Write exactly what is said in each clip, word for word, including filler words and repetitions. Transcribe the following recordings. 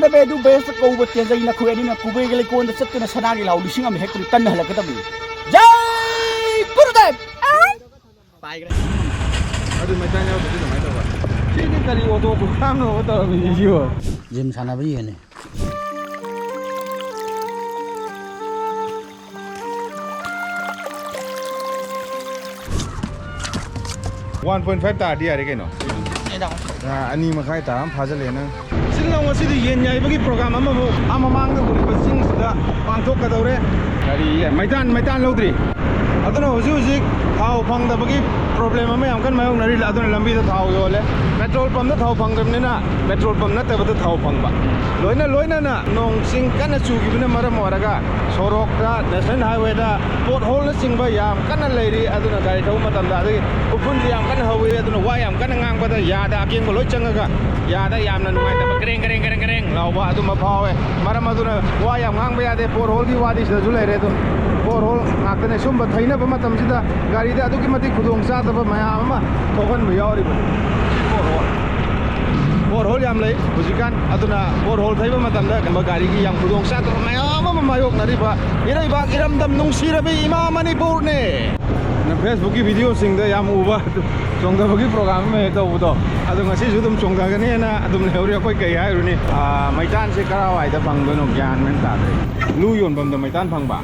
ꯇꯕꯦ ꯑꯗꯨ ꯕꯦꯁꯇ ꯀꯧꯕ ꯇꯦꯟꯖꯩ ꯅꯈꯣꯏ ꯑꯅꯤꯅ ꯀꯨꯕꯩꯒꯤ ꯂꯩꯀꯣꯜꯗ ꯆꯠꯇꯨꯅ ꯁꯅꯥꯒꯤ ꯂꯥꯎ ꯂꯤꯁꯤꯡ ꯑꯃ ꯍꯦꯛꯇꯅ ꯇꯟꯅ ꯍꯜꯂꯛꯀꯗꯕꯅꯤ꯫ ꯖꯥꯏ ꯒꯨꯔꯨꯗꯦꯕ! ꯄꯥꯏꯈ꯭ꯔꯦ꯫ ꯑꯗꯨ ꯃꯩꯇꯥꯟ ꯌꯥꯎꯗ꯭ꯔꯗꯤ ꯀꯃꯥꯏꯅ ꯇꯧꯕ? ꯁꯤꯗꯤ ꯀꯔꯤ ꯑꯣꯇꯣ ꯈꯨꯈꯥꯝꯅꯣꯕ ꯇꯧꯔꯝꯃꯤꯁꯤꯕꯣ? ꯖꯤꯝ ꯁꯥꯟꯅꯕ ꯌꯦꯡꯉꯤ꯫ One point five ꯇꯥꯔꯗꯤ ꯌꯥꯔꯦ ꯀꯩꯅꯣ꯫ ꯑꯥ, ꯑꯅꯤ ꯃꯈꯥꯏ ꯇꯥꯔ ꯑꯃ ꯐꯥꯖꯤꯜꯂꯛꯑꯦ ꯅꯪ꯫ ꯁꯤꯜ ꯂꯥꯎ, ꯉꯁꯤꯗꯤ ꯌꯦꯟ ꯌꯥꯏꯕꯒꯤ ꯄ꯭ꯔꯣꯒ꯭ꯔꯥꯝ ꯑꯃꯕꯨ ꯑꯥ ꯃꯃꯥꯡꯗ ꯎꯔꯤꯕ ꯆꯤꯡꯁꯤꯗ ꯄꯥꯡꯊꯣꯛꯀꯗꯧꯔꯦ꯫ ꯒꯥꯔꯤ ꯃꯩꯇꯥꯟ, ꯃꯩꯇꯥꯟ ꯂꯧꯗ꯭ꯔꯤ꯫ ꯑꯗꯨꯅ ꯍꯧꯖꯤꯛ ꯍꯧꯖꯤꯛ ꯊꯥꯎ ꯐꯪꯗꯕꯒꯤ ꯄ꯭ꯔꯣꯕ꯭ꯂꯦꯝ ꯑꯃ ꯌꯥꯝ ꯀꯟꯅ ꯃꯥꯌꯣꯛꯅꯔꯤ꯫ ꯑꯗꯨꯅ ꯂꯝꯕꯤꯗ ꯊꯥꯎ ꯌꯣꯜꯂꯦ꯫ ꯄꯦꯇ꯭ꯔꯣꯜ ꯄꯝꯗ ꯊꯥꯎ ꯐꯪꯗ꯭ꯔꯕꯅꯤꯅ ꯄꯦꯇ꯭ꯔꯣꯜ ꯄꯝ ꯅꯠꯇꯕꯗ ꯊꯥꯎ ꯐꯪꯕ꯫ ꯂꯣꯏꯅ ꯂꯣꯏꯅꯅ ꯅꯣꯡ ꯆꯤꯡ ꯀꯟꯅ ꯆꯨꯈꯤꯕꯅ ꯃꯔꯝ ꯑꯣꯏꯔꯒ ꯁꯣꯔꯣꯛꯇ, ꯅꯦꯁꯅꯦꯜ ꯍꯥꯏꯋꯦꯗ ꯄꯣꯠ ꯍꯣꯜꯅꯆꯤꯡꯕ ꯌꯥꯝ ꯀꯟꯅ ꯂꯩꯔꯤ꯫ ꯑꯗꯨꯅ ꯒꯥꯔꯤ ꯊꯧꯕ ꯃꯇꯝꯗ ꯑꯗꯒꯤ ꯎꯐꯨꯟꯁꯨ ꯌꯥꯝ ꯀꯟꯅ ꯍꯧꯋꯤ꯫ ꯑꯗꯨꯅ ꯋꯥ ꯌꯥꯝ ꯀꯟꯅ ꯉꯥꯡꯕꯗ ꯌꯥꯗ ꯑꯀꯦꯡꯕ ꯂꯣꯏ ꯆꯪꯉꯒ ꯌꯥꯗ ꯌꯥꯝꯅ ꯅꯨꯡꯉꯥꯏꯇꯕ ꯀ꯭ꯔꯦꯡ ꯀ꯭ꯔꯦꯡ ꯀ꯭ꯔꯦꯡ ꯀ꯭ꯔꯦꯡ ꯂꯥꯎꯕ ꯑꯗꯨꯝꯕ ꯐꯥꯎꯋꯦ꯫ ꯃꯔꯝ ꯑꯗꯨꯅ ꯋꯥ ꯌꯥꯝ ꯉꯥꯡꯕ ꯌꯥꯗꯦ꯫ ꯄꯣꯠ ꯍꯣꯜꯒꯤ ꯋꯥꯗꯤ ꯁꯤꯗꯁꯨ ꯂꯩꯔꯦ꯫ ꯑꯗꯨꯝ ꯄꯣꯠ ꯍꯣꯜ ꯉꯥꯛꯇꯅꯦ꯫ ꯁꯨꯝꯕ ꯊꯩꯅꯕ ꯃꯇꯝꯁꯤꯗ ꯒꯥꯔꯤꯗ ꯑꯗꯨꯛꯀꯤ ꯃꯇꯤꯛ ꯈꯨꯗꯣꯡ ꯆꯥꯗꯕ ꯃꯌꯥꯝ ꯑꯃ ꯊꯣꯛꯍꯟꯕ ꯌꯥꯎꯔꯤꯕꯅꯤ꯫ ꯁꯤ ꯄꯣꯠ ꯍꯣꯜ, ꯄꯣꯠ ꯍꯣꯜ ꯌꯥꯝ ꯂꯩ ꯍꯧꯖꯤꯛꯀꯥꯟ꯫ ꯑꯗꯨꯅ ꯄꯣꯠ ꯍꯣꯜ ꯊꯩꯕ ꯃꯇꯝꯗ ꯒꯥꯔꯤꯒꯤ ꯌꯥꯝ ꯈꯨꯗꯣꯡ ꯆꯥꯗꯕ ꯃꯌꯥꯝ ꯑꯃ ꯃꯥꯌꯣꯛꯅꯔꯤꯕ ꯏꯔꯩꯕꯥꯛ ꯏꯔꯝꯗꯝ ꯅꯨꯡꯁꯤꯔꯕꯤ ꯏꯃꯥ ꯃꯅꯤꯄꯨꯔꯅꯦ꯫ ꯅꯪ ꯐꯦꯁꯕꯨꯛꯀꯤ ꯚꯤꯗꯤꯑꯣꯁꯤꯡꯗ ꯌꯥꯝ ꯎꯕ ꯆꯣꯡꯊꯕꯒꯤ ꯄ꯭ꯔꯣꯒ꯭ꯔꯥꯝ ꯑꯃ ꯍꯦꯛ ꯇꯧꯕꯗꯣ, ꯑꯗꯣ ꯉꯁꯤꯁꯨ ꯑꯗꯨꯝ ꯆꯣꯡꯊꯒꯅꯦꯅ ꯑꯗꯨꯝ ꯂꯩꯍꯧꯔꯤ꯫ ꯑꯩꯈꯣꯏ ꯀꯩ ꯍꯥꯏꯔꯨꯅꯤ? ꯑꯥ, ꯃꯩꯇꯥꯟꯁꯦ ꯀꯔꯥꯏꯋꯥꯏꯗ ꯐꯪꯗꯣꯏꯅꯣ ꯒ꯭ꯌꯥꯟ ꯃꯦꯟ ꯇꯥꯗ꯭ꯔꯦ꯫ ꯂꯨ ꯌꯣꯟꯐꯝꯗ ꯃꯩꯇꯥꯟ ꯐꯪꯕ?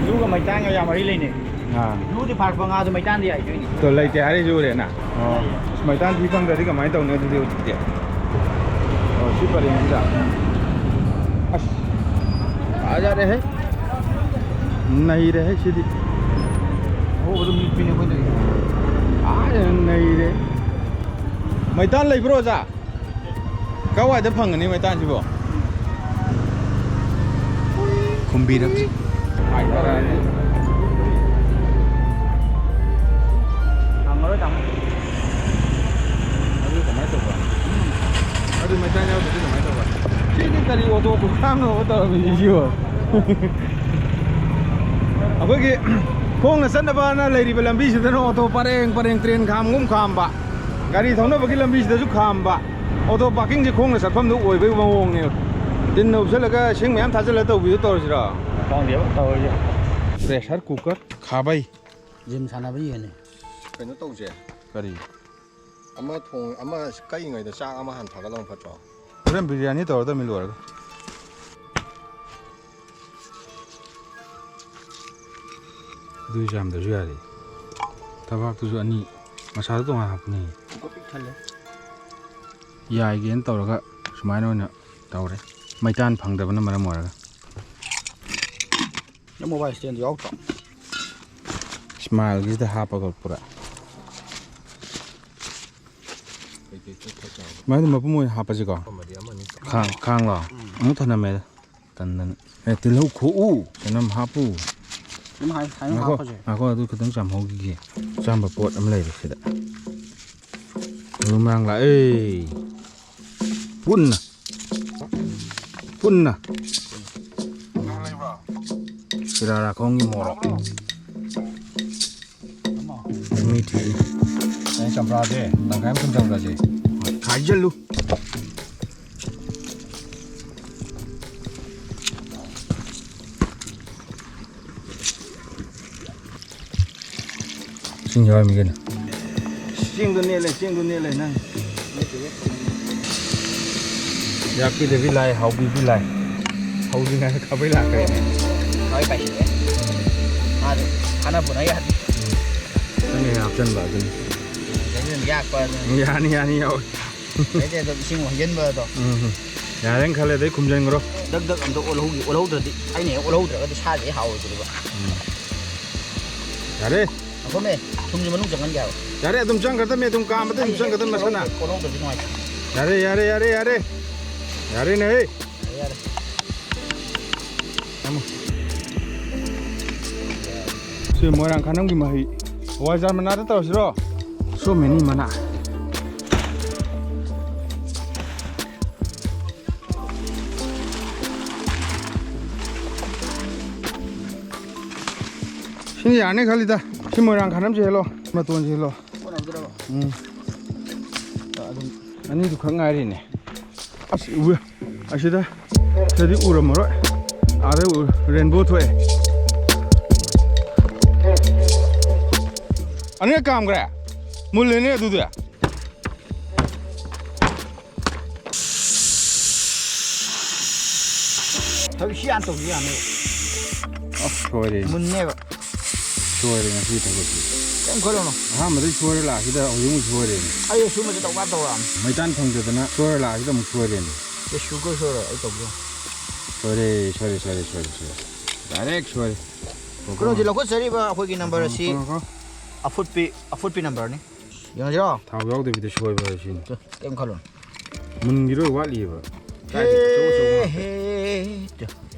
ꯂꯨꯒ ꯃꯩꯇꯥꯟꯒ ꯌꯥꯝ ꯃꯔꯤ ꯂꯩꯅꯩ꯫ ꯑꯥ꯫ ꯂꯨꯗꯤ ꯐꯥꯔꯛꯄ ꯉꯥꯗꯣ ꯃꯩꯇꯥꯟꯗꯤ ꯌꯥꯏꯗꯣꯏꯅꯤ꯫ ꯇꯣ, ꯂꯩꯇꯦ ꯍꯥꯏꯔꯤꯁꯨ ꯎꯔꯦꯅ꯫ ꯑꯣ꯫ ꯑꯁ, ꯃꯩꯇꯥꯟ ꯊꯤ ꯐꯪꯗ꯭ꯔꯗꯤ ꯀꯃꯥꯏꯅ ꯇꯧꯅꯤ ꯑꯗꯨꯗꯤ ꯍꯧꯖꯤꯛꯇꯤ? ꯑꯣ, ꯁꯤ ꯄꯔꯦꯡꯁꯤꯗ꯫ ꯑꯁ, ꯐꯖꯔꯦꯍꯦ꯫ ꯅꯩꯔꯦꯍꯦ ꯁꯤꯗꯤ꯫ ꯑꯍꯣꯕꯗꯣ ꯃꯤꯠꯄꯤꯅꯦ ꯑꯩꯈꯣꯏ ꯇꯧꯔꯤꯁꯦ꯫ ꯑꯥ, ꯅꯩꯔꯦ꯫ ꯃꯩꯇꯥꯟ ꯂꯩꯕ꯭ꯔꯣ, ꯑꯣꯖꯥ? ꯀꯋꯥꯏꯗ ꯐꯪꯒꯅꯤ ꯃꯩꯇꯥꯟꯁꯤꯕꯣ? ꯈꯨꯝꯕꯤꯔꯛꯇꯦ꯫ ꯍꯪꯉꯔꯣꯏ, ꯇꯥꯃꯣ꯫ ꯑꯗꯨ ꯀꯃꯥꯏꯅ ꯇꯧꯕ? ꯑꯗꯨ ꯃꯩꯇꯥꯟ ꯌꯥꯎꯗ꯭ꯔꯗꯤ ꯀꯃꯥꯏꯅ ꯇꯧꯕ? ꯁꯤꯗꯤ ꯀꯔꯤ ꯑꯣꯇꯣ ꯈꯨꯈꯥꯝꯅꯣꯕ ꯇꯧꯔꯝꯃꯤꯁꯤꯕꯣ? ꯑꯩꯈꯣꯏꯒꯤ ꯈꯣꯡꯅ ꯆꯠꯅꯕꯅ ꯂꯩꯔꯤꯕ ꯂꯝꯕꯤꯁꯤꯗꯅ ꯑꯣꯇꯣ ꯄꯔꯦꯡ ꯄꯔꯦꯡ ꯇ꯭ꯔꯦꯟ ꯈꯥꯝꯒꯨꯝ ꯈꯥꯝꯕ, ꯒꯥꯔꯤ ꯊꯧꯅꯕꯒꯤ ꯂꯝꯕꯤꯁꯤꯗꯁꯨ ꯈꯥꯝꯕ꯫ ꯑꯣꯇꯣ ꯄꯥꯔꯀꯤꯡꯁꯦ ꯈꯣꯡꯅ ꯆꯠꯐꯝꯗꯨ ꯑꯣꯏꯕꯒꯤ ꯃꯑꯣꯡꯅꯦ꯫ ꯇꯤꯟꯅ ꯎꯞꯁꯜꯂꯒ ꯏꯁꯤꯡ ꯃꯌꯥꯝ ꯊꯥꯖꯤꯜꯂꯒ ꯇꯧꯕꯤꯗꯨ ꯇꯧꯔꯁꯤꯔꯣ? ꯈꯪꯗꯦꯕ ꯇꯧꯔꯤꯁꯦ꯫ ꯄ꯭ꯔꯦꯁꯔ ꯀꯨꯀꯔ ꯈꯥꯕꯩ꯫ ꯖꯤꯝ ꯁꯥꯟꯅꯕ ꯌꯦꯡꯉꯦ꯫ ꯀꯩꯅꯣ ꯇꯧꯁꯦ꯫ ꯀꯔꯤ? ꯑꯃ ꯊꯣꯡ-, ꯑꯃ ꯀꯛꯏꯉꯩꯗ ꯆꯥꯛ ꯑꯃ ꯍꯥꯟꯅ ꯊꯥꯒꯠꯂꯝꯕ ꯐꯠꯇ꯭ꯔꯣ? ꯍꯣꯔꯦꯟ ꯕꯤꯔꯌꯥꯅꯤ ꯇꯧꯔꯗꯝꯃꯤ ꯂꯣꯏꯔꯒ꯫ ꯑꯗꯨ ꯌꯥꯝꯗ꯭ꯔꯁꯨ ꯌꯥꯔꯦ꯫ ꯊꯕꯥꯛꯇꯨꯁꯨ ꯑꯅꯤ, ꯃꯁꯥꯗ ꯇꯣꯉꯥꯟ ꯍꯥꯞꯄꯅꯤ꯫ ꯄꯨꯛꯀ ꯄꯤꯛ ꯊꯜꯂꯦ꯫ ꯌꯥꯏꯒꯦꯅ ꯇꯧꯔꯒ ꯁꯨꯃꯥꯏꯅ ꯑꯣꯏꯅ ꯇꯧꯔꯦ꯫ ꯃꯩꯇꯥꯟ ꯐꯪꯗꯕꯅ ꯃꯔꯝ ꯑꯣꯏꯔꯒ꯫ ꯅꯪ ꯃꯣꯕꯥꯏꯜ ꯁ꯭ꯇꯦꯟꯗꯨ ꯌꯥꯎꯗ꯭ꯔꯣ? ꯁ꯭ꯃꯥꯏꯜꯒꯤꯁꯤꯗ ꯍꯥꯞꯄꯒ ꯄꯨꯔꯥ꯫ ꯃꯥꯏꯗꯤ ꯃꯄꯨꯝ ꯑꯣꯏꯅ ꯍꯥꯞꯄꯁꯤꯀꯣ꯫ ꯈꯥꯡ, ꯈꯥꯡꯂꯣ? ꯑꯃꯨꯛ ꯊꯅꯝꯃꯦꯗ꯫ ꯇꯟꯗꯅ꯫ ꯑꯦ, ꯇꯤꯜꯍꯧ ꯈꯣꯛꯎ, ꯆꯅꯝ ꯍꯥꯞꯄꯨ꯫ ꯑꯗꯨꯝ ꯍꯥꯏ-, ꯍꯥꯏꯅ ꯉꯥꯏꯈꯣ, ꯍꯥꯞꯄꯁꯦ꯫ ꯉꯥꯏꯈꯣ, ꯑꯗꯨ ꯈꯤꯇꯪ ꯆꯥꯝꯍꯧꯈꯤꯒꯦ꯫ ꯑꯆꯥꯝꯕ ꯄꯣꯠ ꯑꯃ ꯂꯩꯔꯦ ꯁꯤꯗ꯫ ꯃꯔꯨ ꯃꯔꯥꯡ ꯂꯥꯛꯑꯦ꯫ ꯄꯨꯟꯅ꯫ ꯄꯨꯟꯅ꯫ ꯁꯤꯔꯥꯔꯥꯈꯣꯡꯒꯤ ꯃꯣꯔꯣꯛ꯫ ꯃꯤ ꯊꯤ꯫ ꯑꯩ ꯆꯝꯄ꯭ꯔꯥꯁꯦ ꯇꯪꯈꯥꯏ ꯑꯃ ꯊꯝꯖꯜꯂꯁꯦ꯫ ꯈꯥꯏꯖꯜꯂꯨ꯫ ꯏꯁꯤꯡ ꯌꯥꯎꯔꯝꯃꯤ ꯀꯩꯅꯣ꯫ ꯆꯦꯡꯗꯣ ꯅꯦꯠꯂꯦ, ꯆꯦꯡꯗꯣ ꯅꯦꯠꯂꯦ ꯅꯪ꯫ ꯌꯥꯛꯄꯤꯗꯕꯤ ꯂꯥꯏ, ꯍꯥꯎꯕꯤꯕꯤ ꯂꯥꯏ꯫ ꯍꯧꯗ꯭ꯔꯤꯉꯩꯗ ꯈꯥꯕꯩ ꯂꯥꯛꯈ꯭ꯔꯦꯅꯦ꯫ ꯈꯥꯕꯩ ꯄꯥꯏꯁꯤꯜꯂꯦ꯫ ꯃꯥꯗꯤ ꯍꯥꯟꯅ ꯄꯨꯅ ꯌꯥꯗꯦ꯫ ꯅꯪꯅ ꯍꯦꯛ ꯍꯥꯞꯆꯟꯕ ꯑꯗꯨꯅꯤ꯫ ꯑꯗꯩꯗꯤ ꯑꯗꯨꯝ ꯌꯥꯛꯄ ꯑꯗꯨꯅꯤ꯫ ꯌꯥꯅꯤ, ꯌꯥꯅꯤ, ꯌꯥꯎꯋꯦ꯫ ꯑꯗꯩꯗꯤ ꯑꯗꯨꯝ ꯏꯁꯤꯡ ꯍꯩꯖꯤꯟꯕ ꯑꯗꯣ꯫ ꯎꯝ꯫ ꯌꯥꯔꯦꯅ ꯈꯜꯂꯦ, ꯑꯗꯩ ꯈꯨꯝꯖꯤꯟꯈ꯭ꯔꯣ꯫ ꯗꯛ ꯗꯛ ꯑꯝꯇ ꯑꯣꯜꯍꯧꯒꯦ, ꯑꯣꯜꯍꯧꯗ꯭ꯔꯗꯤ, ꯑꯩꯅ ꯍꯦꯛ ꯑꯣꯜꯍꯧꯗ꯭ꯔꯒꯗꯤ ꯁꯥꯁꯦ ꯍꯦꯛ ꯍꯥꯎꯔꯣꯏꯗꯣꯔꯤꯕ꯫ ꯎꯝ꯫ ꯌꯥꯔꯦ꯫ ꯉꯥꯏꯈꯣꯃꯦ, ꯊꯨꯝꯁꯦ ꯃꯅꯨꯡ ꯆꯪꯍꯟꯒꯦ ꯍꯥꯏꯕ꯫ ꯌꯥꯔꯦ, ꯑꯗꯨꯝ ꯆꯪꯈ꯭ꯔꯗꯕꯅꯦ, ꯑꯗꯨꯝ ꯀꯥꯝꯕꯗ ꯑꯗꯨꯝ ꯑꯩ ꯆꯪꯈ꯭ꯔꯗꯕꯅꯤ ꯃꯁꯥꯅ꯫ ꯑꯣꯜꯍꯧꯗ꯭ꯔꯗꯤ ꯅꯨꯡꯉꯥꯏꯇꯦ꯫ ꯌꯥꯔꯦ, ꯌꯥꯔꯦ, ꯌꯥꯔꯦ, ꯌꯥꯔꯦ꯫ ꯌꯥꯔꯦꯅꯦꯍꯦ꯫ ꯌꯥꯔꯦ, ꯌꯥꯔꯦ꯫ ꯊꯝꯃꯣ꯫ ꯁꯤ ꯃꯣꯏꯔꯥꯡ ꯈꯥꯅꯝꯒꯤ ꯃꯍꯩ꯫ ꯍꯋꯥꯏꯖꯥꯔ ꯃꯅꯥꯗ ꯇꯧꯔꯁꯤꯔꯣ? ꯁꯣ ꯃꯦꯅꯤ ꯃꯅꯥ꯫ ꯁꯤꯅ ꯌꯥꯔꯅꯤ ꯈꯜꯂꯤꯗ꯫ ꯁꯤ ꯃꯣꯏꯔꯥꯡ ꯈꯥꯅꯝꯁꯦ ꯍꯦꯜꯂꯣ, ꯃꯇꯣꯟꯁꯦ ꯍꯦꯜꯂꯣ꯫ ꯀꯣꯟꯅꯗ꯭ꯔꯕ? ꯎꯝ꯫ ꯑꯗꯨꯝ꯫ ꯑꯅꯤꯗꯨ ꯈꯛ ꯉꯥꯏꯔꯤꯅꯦ꯫ ꯑꯁ, ꯎ-, ꯑꯁꯤꯗ, ꯁꯤꯗꯗꯤ ꯎꯔꯝꯃꯔꯣꯏ꯫ ꯑꯥꯗ ꯎ-, ꯔꯦꯟꯕꯣ ꯊꯣꯛꯑꯦ꯫ ꯑꯅꯤꯔꯛ ꯀꯥꯝꯈ꯭ꯔꯦ? ꯃꯨꯜꯂꯦꯅꯦ ꯑꯗꯨꯗꯤ꯫ ꯊꯕꯛ ꯁꯤ ꯌꯥꯝ ꯇꯧꯕ ꯌꯥꯅꯤ꯫ ꯑꯁ, ꯁꯣꯏꯔꯦ꯫ ꯃꯨꯟꯅꯦꯕ꯫ ꯁꯣꯏꯔꯦ ꯉꯁꯤ ꯊꯕꯛꯁꯤ꯫ ꯀꯩꯝ ꯈꯜꯂꯨꯅꯨ꯫ ꯑꯍꯥꯟꯕꯗꯩ ꯁꯣꯏꯔ ꯂꯥꯛꯑꯁꯤꯗ ꯍꯧꯖꯤꯛ ꯑꯃꯨꯛ ꯁꯣꯏꯔꯦꯅꯦ꯫ ꯑꯩ ꯑꯁꯨꯝꯕꯁꯦ ꯇꯧꯕ ꯌꯥꯝ ꯇꯧꯔꯛꯑꯕꯅꯤ꯫ ꯃꯩꯇꯥꯟ ꯐꯪꯗꯗꯅ ꯁꯣꯏꯔ ꯂꯥꯛꯑꯁꯤꯗ ꯑꯃꯨꯛ ꯁꯣꯏꯔꯦꯅꯦ꯫ ꯑꯦ, ꯁꯨꯒꯔ ꯁꯣꯏꯔꯣ, ꯑꯩ ꯇꯧꯒꯦ꯫ ꯁꯣꯏꯔꯦ, ꯁꯣꯏꯔꯦ, ꯁꯣꯏꯔꯦ, ꯁꯣꯏꯔꯦ, ꯁꯣꯏꯔꯦ꯫ ꯗꯥꯏꯔꯦꯛ ꯁꯣꯏꯔꯦ꯫ ꯀꯩꯅꯣꯁꯦ ꯂꯧꯈꯠꯆꯔꯤꯕ ꯑꯩꯈꯣꯏꯒꯤ ꯅꯝꯕꯔ ꯑꯁꯤ ꯉꯥꯏꯈꯣ, ꯉꯥꯏꯈꯣ꯫ ꯑꯐꯨꯠꯄꯤ, ꯑꯐꯨꯠꯄꯤ ꯅꯝꯕꯔꯅꯤ꯫ ꯌꯦꯡꯉꯁꯤꯔꯣ? ꯊꯥꯎ ꯌꯥꯎꯗꯕꯤꯗ ꯁꯣꯏꯕ ꯍꯥꯏꯁꯤꯅꯤ꯫ ꯇꯨ, ꯀꯩꯝ ꯈꯜꯂꯨꯅꯨ꯫ ꯃꯨꯟꯈꯤꯔꯣꯏ, ꯋꯥꯠꯂꯤꯑꯕ꯫ ꯀꯥꯏꯗꯩ ꯑꯆꯧ ꯑꯆꯧꯕ ꯉꯥꯛꯇ꯫ ꯍꯦ, ꯇꯨ꯫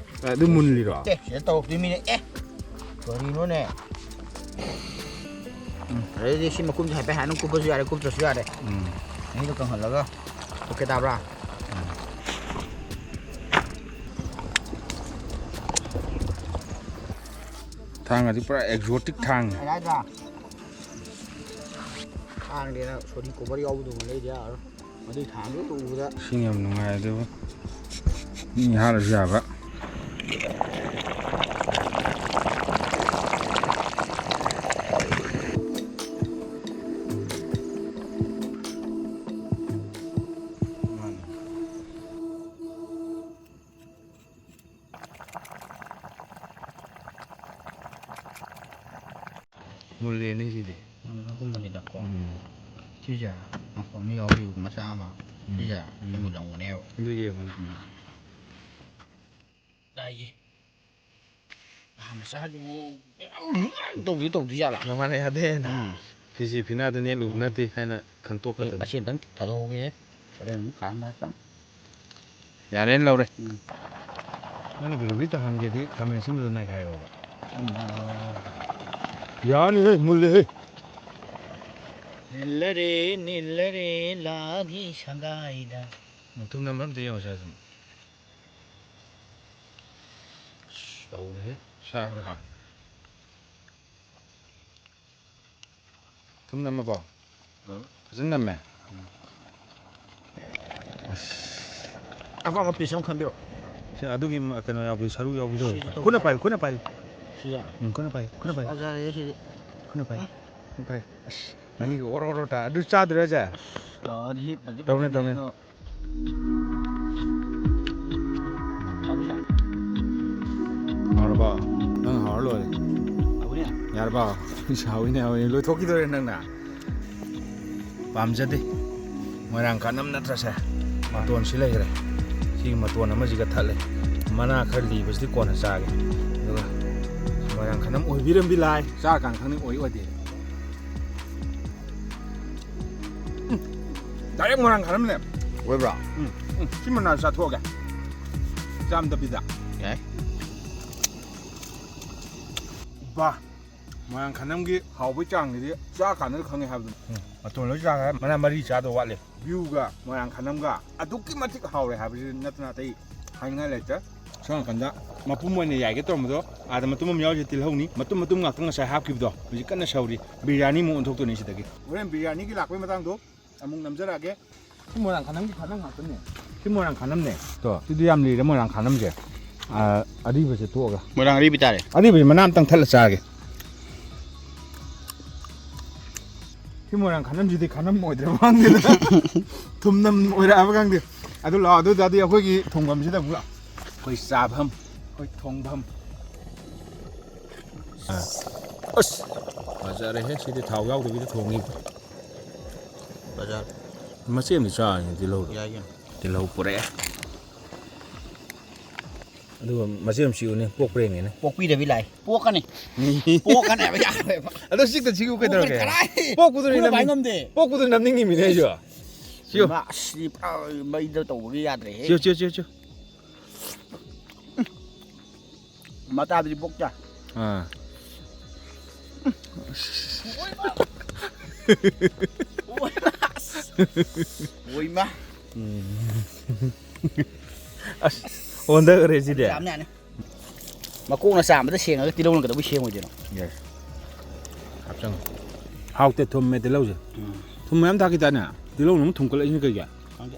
ꯑꯗꯨ ꯃꯨꯜꯂꯤꯔꯣ? ꯑꯦ, ꯁꯤꯗ ꯇꯧꯔꯛꯇꯣꯏ ꯃꯤꯅꯦ꯫ ꯑꯦ, ꯀꯔꯤꯅꯣꯅꯦ? ꯎꯝ, ꯑꯗꯩꯗꯤ ꯁꯤ ꯃꯈꯨꯝꯁꯦ ꯍꯥꯏꯐꯦꯠ ꯍꯥꯟꯅ ꯀꯨꯞꯄꯁꯨ ꯌꯥꯔꯦ, ꯀꯨꯞꯇ꯭ꯔꯁꯨ ꯌꯥꯔꯦ꯫ ꯎꯝ꯫ ꯃꯍꯤꯗꯣ ꯀꯪꯍꯜꯂꯒ꯫ ꯑꯣꯀꯦ ꯇꯥꯕ꯭ꯔꯥ? ꯊꯥꯡ ꯑꯁꯤ ꯄꯨꯔꯥ ꯑꯦꯛꯖꯣꯇꯤꯛ ꯊꯥꯡꯅꯤ꯫ ꯌꯥꯗ꯭ꯔꯥ? ꯊꯥꯡꯗꯦꯅ ꯁꯣꯔꯤ ꯀꯣꯕꯔ ꯌꯥꯎꯕꯗꯨꯃ ꯂꯩꯗ ꯌꯥꯔꯣꯏ꯫ ꯃꯗꯨꯏ ꯊꯥꯡꯗꯨ ꯎꯕꯗ꯫ ꯏꯁꯤꯡ ꯌꯥꯝ ꯅꯨꯡꯉꯥꯏ ꯑꯗꯨꯕꯨ꯫ ꯃꯤ ꯍꯥꯠꯂꯁꯨ ꯌꯥꯕ꯫ ꯃꯨꯜꯂꯦꯅꯦ ꯁꯤꯗꯤ꯫ ꯎꯝ, ꯑꯗꯨꯝꯕꯅꯤꯗꯀꯣ꯫ ꯎꯝ꯫ ꯁꯤꯁꯦ ꯃꯐꯝ ꯑꯃ ꯌꯥꯎꯔꯤꯕ ꯃꯆꯥ ꯑꯃ꯫ ꯎꯝ꯫ ꯁꯤꯁꯦ ꯎꯝ꯫ ꯃꯨꯜꯂꯝꯒꯅꯦꯕ꯫ ꯑꯗꯨ ꯌꯦꯡꯉꯣ꯫ ꯎꯝ꯫ ꯇꯥꯏꯌꯦ꯫ ꯅꯍꯥꯟ ꯃꯆꯥꯗꯤ ꯇꯧꯗꯤ ꯇꯧꯗꯤ ꯖꯥꯠꯂꯥ? ꯃꯃꯥꯅ ꯌꯥꯗꯦꯅ꯫ ꯎꯝ꯫ ꯐꯤꯖꯤ ꯐꯤꯅꯥꯗ ꯅꯦꯠꯂꯨꯕ ꯅꯠꯇꯦ ꯍꯥꯏꯅ ꯈꯪꯇꯣꯛꯀꯗꯕꯅꯤ꯫ ꯑꯁꯤ ꯑꯝꯇꯪ ꯊꯥꯗꯣꯛꯍꯧꯒꯦ꯫ ꯍꯣꯔꯦꯟ ꯑꯃꯨꯛ ꯀꯥꯟꯗ ꯍꯦꯛꯇ꯫ ꯌꯥꯔꯦꯅ ꯂꯧꯔꯦ꯫ ꯎꯝ꯫ ꯅꯪꯅ ꯒ꯭ꯔꯦꯚꯤ ꯇꯧꯍꯟꯒꯦꯗꯤ ꯈꯥꯃꯦꯟ ꯑꯁꯤꯟꯕꯗꯣ ꯅꯩꯈꯥꯏꯔꯣꯕ꯫ ꯎꯝ꯫ ꯌꯥꯅꯤꯍꯦ, ꯃꯨꯜꯂꯦꯍꯦ꯫ ꯅꯤꯜꯂꯔꯦ, ꯅꯤꯜꯂꯔꯦ, ꯂꯥꯟꯍꯤ ꯁꯪꯒꯥꯏꯗ꯫ ꯃꯇꯨꯝ ꯅꯝꯕ ꯑꯝꯇ ꯌꯦꯡꯉꯨꯁꯦ ꯑꯗꯨꯝ꯫ ꯑꯁ, ꯇꯧꯔꯦꯍꯦ꯫ ꯁꯥꯕ꯭ꯔꯥ? ꯊꯨꯝ ꯅꯝꯃꯕꯣ? ꯎꯝ꯫ ꯐꯖꯅ ꯅꯝꯃꯦ? ꯎꯝ꯫ ꯑꯄꯥꯝꯕ ꯄꯤꯁ ꯑꯃ ꯈꯟꯕꯤꯔꯣ꯫ ꯁꯤ ꯑꯗꯨꯒꯤ ꯃ-, ꯀꯩꯅꯣ ꯌꯥꯎꯕꯤ, ꯁꯔꯨ ꯌꯥꯎꯕꯤꯗꯣ꯫ ꯁꯤꯁꯨ ꯇꯧ-, ꯈꯨꯠꯅ ꯄꯥꯏꯌꯨ, ꯈꯨꯠꯅ ꯄꯥꯏꯌꯨ꯫ ꯁꯤꯁꯦ? ꯎꯝ, ꯈꯨꯠꯅ ꯄꯥꯏꯌꯨ, ꯈꯨꯠꯅ ꯄꯥꯏꯌꯨ꯫ ꯐꯖꯔꯦ ꯁꯤꯗꯤ꯫ ꯈꯨꯠꯅ ꯄꯥꯏꯌꯨ, ꯈꯨꯠꯅ ꯄꯥꯏꯌꯨ꯫ ꯑꯁ, ꯅꯪꯒꯤ ꯑꯣꯔꯣ ꯑꯣꯔꯣ ꯇꯥ-, ꯑꯗꯨ ꯆꯥꯗ꯭ꯔꯣ ꯍꯥꯏꯁꯦ? ꯇꯧꯔꯗꯤ ꯍꯤꯞꯄꯗꯤ ꯇꯧꯅꯦ, ꯐꯖꯅꯤ ꯇꯧꯅꯦ꯫ ꯑꯗꯣ꯫ ꯇꯧꯁꯦ꯫ ꯍꯥꯎꯔꯕꯣ? ꯅꯪ ꯍꯥꯎꯔ ꯂꯣꯏꯔꯦ꯫ ꯍꯥꯎꯅꯦ꯫ ꯌꯥꯔꯕꯣ? ꯏꯁ, ꯍꯥꯎꯏꯅꯦ, ꯍꯥꯎꯏꯅꯦ꯫ ꯂꯣꯏꯊꯣꯛꯈꯤꯗꯣꯔꯦ ꯅꯪꯅ꯫ ꯄꯥꯝꯖꯗꯦ꯫ ꯃꯣꯏꯔꯥꯡ ꯈꯥꯅꯝ ꯅꯠꯇ꯭ꯔꯁꯦ? ꯃꯇꯣꯟꯁꯤ ꯂꯩꯈ꯭ꯔꯦ꯫ ꯁꯤꯒꯤ ꯃꯇꯣꯟ ꯑꯃꯁꯤꯒ ꯊꯠꯂꯦ꯫ ꯃꯅꯥ ꯈꯔ ꯂꯤꯕꯁꯤꯗꯤ ꯀꯣꯟꯅ ꯆꯥꯒꯦ꯫ ꯑꯗꯨꯒ ꯃꯣꯏꯔꯥꯡ ꯈꯥꯅꯝ ꯑꯣꯏꯕꯤꯔꯝꯕꯤ ꯂꯥꯏ꯫ ꯆꯥꯔꯀꯥꯟꯗ ꯈꯪꯅꯤ ꯑꯣꯏ ꯑꯣꯏꯗꯦ꯫ ꯎꯝ꯫ ꯗꯥꯏꯔꯦꯛ ꯃꯣꯏꯔꯥꯡ ꯈꯥꯅꯝꯅꯦ꯫ ꯑꯣꯏꯕ꯭ꯔꯣ? ꯎꯝ꯫ ꯎꯝ꯫ ꯁꯤ ꯃꯅꯥ ꯆꯥꯊꯣꯛꯑꯒꯦ꯫ ꯆꯥꯝꯗꯕꯤꯗ꯫ ꯌꯥꯏ꯫ ꯕꯥ꯫ ꯃꯣꯏꯔꯥꯡ ꯈꯥꯅꯝꯒꯤ ꯍꯥꯎꯕꯩ ꯆꯥꯡꯁꯤꯗꯤ ꯆꯥ ꯀꯥꯟꯗ ꯈꯪꯉꯦ ꯍꯥꯏꯕꯗꯨꯅꯤ꯫ ꯎꯝ, ꯃꯇꯣꯟ ꯂꯣꯏ ꯆꯥꯈ꯭ꯔꯦ, ꯃꯅꯥ ꯃꯔꯤ ꯆꯥꯗꯧ ꯋꯥꯠꯂꯤ꯫ ꯚ꯭ꯌꯨꯒ ꯃꯣꯏꯔꯥꯡ ꯈꯥꯅꯝꯒ ꯑꯗꯨꯛꯀꯤ ꯃꯇꯤꯛ ꯍꯥꯎꯔꯦ ꯍꯥꯏꯕꯁꯤ ꯅꯠꯇꯅ ꯑꯇꯩ ꯍꯥꯏꯅꯤꯡꯉꯥꯏ ꯂꯩꯇ꯭ꯔꯦ꯫ ꯁꯣꯝ ꯅꯥꯀꯟꯗ ꯃꯄꯨꯝ ꯑꯣꯏꯅ ꯌꯥꯏꯒꯦ ꯇꯧꯔꯝꯕꯗꯣ, ꯑꯥꯗ ꯃꯇꯨꯝ ꯑꯃ ꯌꯥꯎꯔꯤꯁꯦ ꯇꯤꯜꯍꯧꯅꯤ꯫ ꯃꯇꯨꯝ ꯃꯇꯨꯝ ꯉꯥꯛꯇ ꯉꯁꯥꯏ ꯍꯥꯞꯈꯤꯕꯗꯣ ꯍꯧꯖꯤꯛ ꯀꯟꯅ ꯁꯧꯔꯤ꯫ ꯕꯤꯔꯌꯥꯅꯤ ꯑꯃꯨꯛ ꯑꯣꯟꯊꯣꯛꯇꯣꯏꯅꯤ ꯁꯤꯗꯒꯤ꯫ ꯍꯣꯔꯦꯟ ꯕꯤꯔꯌꯥꯅꯤꯒꯤ ꯂꯥꯛꯄꯩ ꯃꯇꯥꯡꯗꯣ ꯑꯃꯨꯛ ꯅꯝꯖꯔꯛꯑꯒꯦ꯫ ꯁꯤ ꯃꯣꯏꯔꯥꯡ ꯈꯥꯅꯝꯒꯤ ꯈꯥꯅꯝ ꯉꯥꯛꯇꯅꯦ꯫ ꯁꯤ ꯃꯣꯏꯔꯥꯡ ꯈꯥꯅꯝꯅꯦ꯫ ꯇꯣ, ꯁꯤꯗꯤ ꯌꯥꯝ ꯂꯤꯔꯦ ꯃꯣꯏꯔꯥꯡ ꯈꯥꯅꯝꯁꯦ꯫ ꯑꯥ, ꯑꯔꯤꯕꯁꯦ ꯇꯣꯛꯑꯒ꯫ ꯃꯣꯏꯔꯥꯡ ꯑꯔꯤꯕꯤ ꯇꯥꯔꯦ꯫ ꯑꯔꯤꯕꯁꯦ ꯃꯅꯥ ꯑꯝꯇꯪ ꯊꯠꯂ ꯆꯥꯒꯦ꯫ ꯁꯤ ꯃꯣꯏꯔꯥꯡ ꯈꯥꯅꯝꯁꯤꯗꯤ ꯈꯥꯅꯝ ꯑꯣꯏꯗ꯭ꯔꯕ ꯈꯪꯗꯦꯗ꯫ ꯊꯨꯝꯅꯝ ꯑꯣꯏꯔꯛꯑꯕ ꯈꯪꯗꯦ꯫ ꯑꯗꯨ ꯂꯥꯛꯑꯣ, ꯑꯗꯨ ꯑꯣꯏ ꯇꯥꯔꯗꯤ ꯑꯩꯈꯣꯏꯒꯤ ꯊꯣꯡꯐꯝꯁꯤꯗ ꯑꯃꯨꯛ ꯂꯥꯛꯑꯣ꯫ ꯑꯩꯈꯣꯏ ꯆꯥꯐꯝ, ꯑꯩꯈꯣꯏ ꯊꯣꯡꯐꯝ꯫ ꯑꯁ, ꯐꯖꯔꯦꯍꯦ, ꯁꯤꯗꯤ ꯊꯥꯎ ꯌꯥꯎꯗꯕꯤꯗ ꯊꯣꯡꯉꯤꯕ꯫ ꯕꯖꯥꯔ꯫ ꯃꯆꯦꯠ ꯑꯃꯗꯤ ꯆꯥꯔꯅꯤ ꯇꯤꯜꯍꯧꯗꯣ꯫ ꯌꯥꯏ ꯀꯩꯅꯣ꯫ ꯇꯤꯜꯍꯧ ꯄꯨꯔꯛꯑꯦ꯫ ꯑꯗꯨꯒ ꯃꯆꯦꯠ ꯑꯃ ꯆꯤꯛꯎꯅꯦ, ꯄꯣꯛꯄ꯭ꯔꯥ ꯌꯦꯡꯒꯦꯅꯦ꯫ ꯄꯣꯛꯄꯤꯗꯕꯤ ꯂꯥꯏ꯫ ꯄꯣꯛꯀꯅꯤ꯫ ꯄꯣꯛꯀꯅꯦꯕ ꯌꯥꯔꯣꯏꯕ꯫ ꯑꯗꯣ ꯆꯤꯛꯇ ꯆꯤꯛꯎ ꯀꯩꯗꯧꯔꯒꯦ? ꯄꯣꯛꯀꯅꯤ ꯀꯔꯥꯏ? ꯄꯣꯛꯄꯗꯨꯅꯤ ꯈꯨꯠꯅ ꯄꯥꯏ ꯅꯝꯅꯤꯡ-, ꯉꯝꯗꯦ꯫ ꯄꯣꯛꯄꯗꯨ ꯅꯝꯅꯤꯡꯉꯤꯃꯤꯅꯦ ꯑꯩꯁꯨ꯫ ꯁꯤꯌꯣ꯫ ꯏꯃꯥ, ꯑꯁ, ꯁꯤꯗꯤ ꯄꯨꯔꯥ ꯃꯩꯗ ꯇꯧꯕꯒꯤ ꯌꯥꯗ꯭ꯔꯦꯍꯦ꯫ ꯆꯤꯌꯣ, ꯆꯤꯌꯣ, ꯆꯤꯌꯣ, ꯆꯤꯌꯣ꯫ ꯃꯇꯥꯗꯨꯗꯤ ꯄꯣꯛꯇ꯫ ꯑꯥ꯫ ꯑꯣꯏꯃ꯫ ꯎꯝ꯫ ꯑꯁ, ꯑꯣꯟꯊꯈ꯭ꯔꯦ ꯁꯤꯗꯤ꯫ ꯌꯥꯝꯅ ꯌꯥꯅꯤ꯫ ꯃꯀꯣꯛꯅ ꯆꯥꯝꯕꯗ ꯁꯦꯡꯉꯒ ꯇꯤꯜꯍꯧꯅ ꯀꯩꯗꯧꯕꯩ ꯁꯦꯡꯉꯣꯏꯗꯣꯏꯅꯣ? ꯌꯥꯏ꯫ ꯍꯥꯞꯆꯪꯉꯣ꯫ ꯍꯥꯎꯇꯦ, ꯊꯨꯝꯃꯦ ꯇꯤꯜꯍꯧꯁꯦ꯫ ꯎꯝ꯫ ꯊꯨꯝ ꯃꯌꯥꯝ ꯊꯥꯛꯈꯤ ꯇꯥꯅꯦ? ꯇꯤꯜꯍꯧꯅ ꯑꯃꯨꯛ ꯊꯨꯝꯀꯠꯂꯛꯏꯁꯤꯅ ꯀꯩꯒꯤ? ꯈꯪꯗꯦ꯫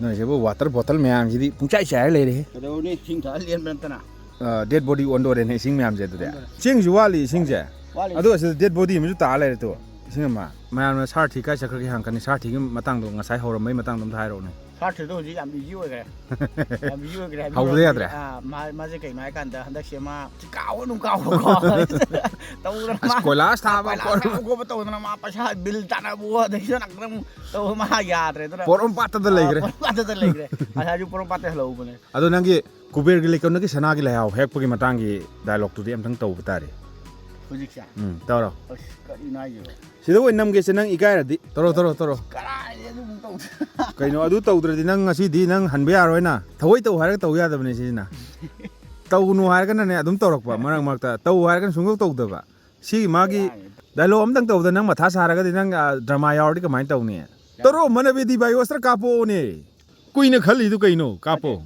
ꯅꯣꯏꯁꯤꯕꯨ water bottle ꯃꯌꯥꯝꯁꯤꯗꯤ ꯄꯨꯡꯆꯥꯏ ꯆꯥꯏꯔ ꯂꯩꯔꯦꯍꯦ꯫ ꯀꯩꯗꯧꯅꯤ? ꯏꯁꯤꯡ ꯊꯛꯑ ꯂꯦꯟꯕ ꯅꯠꯇꯅ꯫ Dead body ꯑꯣꯟꯗꯣꯔꯦꯅꯦ ꯏꯁꯤꯡ ꯃꯌꯥꯝꯁꯦ ꯑꯗꯨꯗꯤ꯫ ꯆꯦꯡꯁꯨ ꯋꯥꯠꯂꯤ ꯏꯁꯤꯡꯁꯦ꯫ ꯋꯥꯠꯂꯤ꯫ ꯑꯗꯣ ꯑꯁꯤꯗ dead body ꯑꯃꯁꯨ ꯇꯥ ꯂꯩꯔꯦ ꯇꯨ꯫ ꯏꯁꯤꯡ ꯑꯃ꯫ ꯃꯌꯥꯝꯅ ꯁꯥꯔꯊꯤ ꯀꯥꯏ ꯆꯠꯈ꯭ꯔꯒꯦ ꯍꯪꯉꯛꯀꯅꯤ꯫ ꯁꯥꯔꯊꯤꯒꯤ ꯃꯇꯥꯡꯗꯣ ꯉꯁꯥꯏ ꯍꯧꯔꯝꯕꯩ ꯃꯇꯥꯡꯗꯣ ꯑꯝꯇ ꯍꯥꯏꯔꯛꯎꯅꯦ꯫ ꯁꯥꯔꯊꯤꯗꯣ ꯍꯧꯖꯤꯛ ꯌꯥꯝ busy ꯑꯣꯏꯈ꯭ꯔꯦ꯫ ꯌꯥꯝ busy ꯑꯣꯏꯈ꯭ꯔꯦ꯫ ꯍꯧꯕꯗ ꯌꯥꯗ꯭ꯔꯦ? ꯑꯥ, ꯃꯥ-, ꯃꯥꯁꯦ ꯀꯩꯅꯣ ꯍꯥꯏꯀꯥꯟꯗ ꯍꯟꯗꯛꯁꯦ ꯃꯥ ꯊꯤ ꯀꯥꯎꯕ ꯑꯗꯨꯝ ꯀꯥꯎꯕꯀꯣ꯫ ꯇꯧꯗꯅ ꯑꯁ, ꯃꯥ ꯀꯣꯏꯂꯥꯁ ꯊꯥꯕ ꯀꯣꯏꯂꯥꯁ ꯈꯣꯠꯄ꯫ ꯊꯥꯕ ꯈꯣꯠꯄ ꯇꯧꯗꯅ ꯃꯥ ꯄꯩꯁꯥ bill ꯇꯥꯟꯅꯕ ꯑꯗꯒꯤ ꯁꯣꯝ ꯅꯥꯀꯟꯗ ꯑꯃꯨꯛ ꯇꯧꯕ ꯃꯥ ꯌꯥꯗ꯭ꯔꯦ ꯑꯗꯨꯅ꯫ ꯄꯣꯔꯣꯝ ꯄꯥꯠꯇꯗ ꯂꯩꯈ꯭ꯔꯦ꯫ ꯑꯥ, ꯄꯣꯔꯣꯝ ꯄꯥꯠꯇꯗ ꯂꯩꯈ꯭ꯔꯦ꯫ ꯉꯁꯥꯏꯁꯨ ꯄꯣꯔꯣꯝ ꯄꯥꯠꯇ ꯍꯜꯍꯧꯕꯅꯦ꯫ ꯑꯗꯣ ꯅꯪꯒꯤ ꯀꯨꯕꯦꯔꯒꯤ ꯂꯩꯀꯣꯜꯗꯒꯤ ꯁꯅꯥꯒꯤ ꯂꯩꯍꯥꯎ ꯍꯦꯛꯄꯒꯤ ꯃꯇꯥꯡꯒꯤ dialogue ꯇꯨꯗꯤ ꯑꯝꯇꯪ ꯇꯧꯕ ꯇꯥꯔꯦ꯫ ꯍꯧꯖꯤꯛꯁꯦ꯫ ꯎꯝ, ꯇꯧꯔꯣ꯫ ꯑꯁ, ꯀꯔꯤꯅꯣ ꯍꯥꯏꯁꯤꯕꯣ? ꯁꯤꯗ ꯑꯣꯏꯅ ꯅꯝꯒꯦꯁꯦ ꯅꯪ ꯏꯀꯥꯏꯔꯗꯤ꯫ ꯇꯧꯔꯣ, ꯇꯧꯔꯣ, ꯇꯧꯔꯣ꯫ ꯀꯔꯥꯏꯗ ꯑꯗꯨꯝ ꯇꯧ-, ꯀꯩꯅꯣ, ꯑꯗꯨ ꯇꯧꯗ꯭ꯔꯗꯤ ꯅꯪ ꯉꯁꯤꯗꯤ ꯅꯪ ꯍꯟꯕ ꯌꯥꯔꯣꯏꯅ꯫ ꯊꯑꯣꯏ ꯇꯧ ꯍꯥꯏꯔꯒ ꯇꯧ ꯌꯥꯗꯕꯅꯦ ꯁꯤꯁꯤꯅ꯫ ꯇꯧꯅꯨ ꯍꯥꯏꯔꯒꯅꯅꯦ ꯑꯗꯨꯝ ꯇꯧꯔꯛꯄ, ꯃꯔꯛ ꯃꯔꯛꯇ ꯇꯧ ꯍꯥꯏꯔꯒꯅ ꯁꯨꯡꯇꯧ ꯇꯧꯗꯕ꯫ ꯁꯤꯒꯤ ꯃꯥꯒꯤ dialogue ꯑꯝꯇꯪ ꯇꯧꯕꯗ ꯅꯪ ꯃꯊꯥ ꯁꯥꯔꯒꯗꯤ ꯅꯪ, ꯑ, drama ꯌꯥꯎꯔꯗꯤ ꯀꯃꯥꯏꯅ ꯇꯧꯅꯤ? ꯇꯧꯔꯣ, ꯃꯅꯕꯦꯗꯤ ꯕꯥꯏꯑꯣꯁꯇꯔ ꯀꯥꯞꯄꯛꯑꯣꯅꯦ꯫ ꯀꯨꯏꯅ ꯈꯜꯂꯤꯗꯨ ꯀꯩꯅꯣ? ꯀꯥꯞꯄꯣ꯫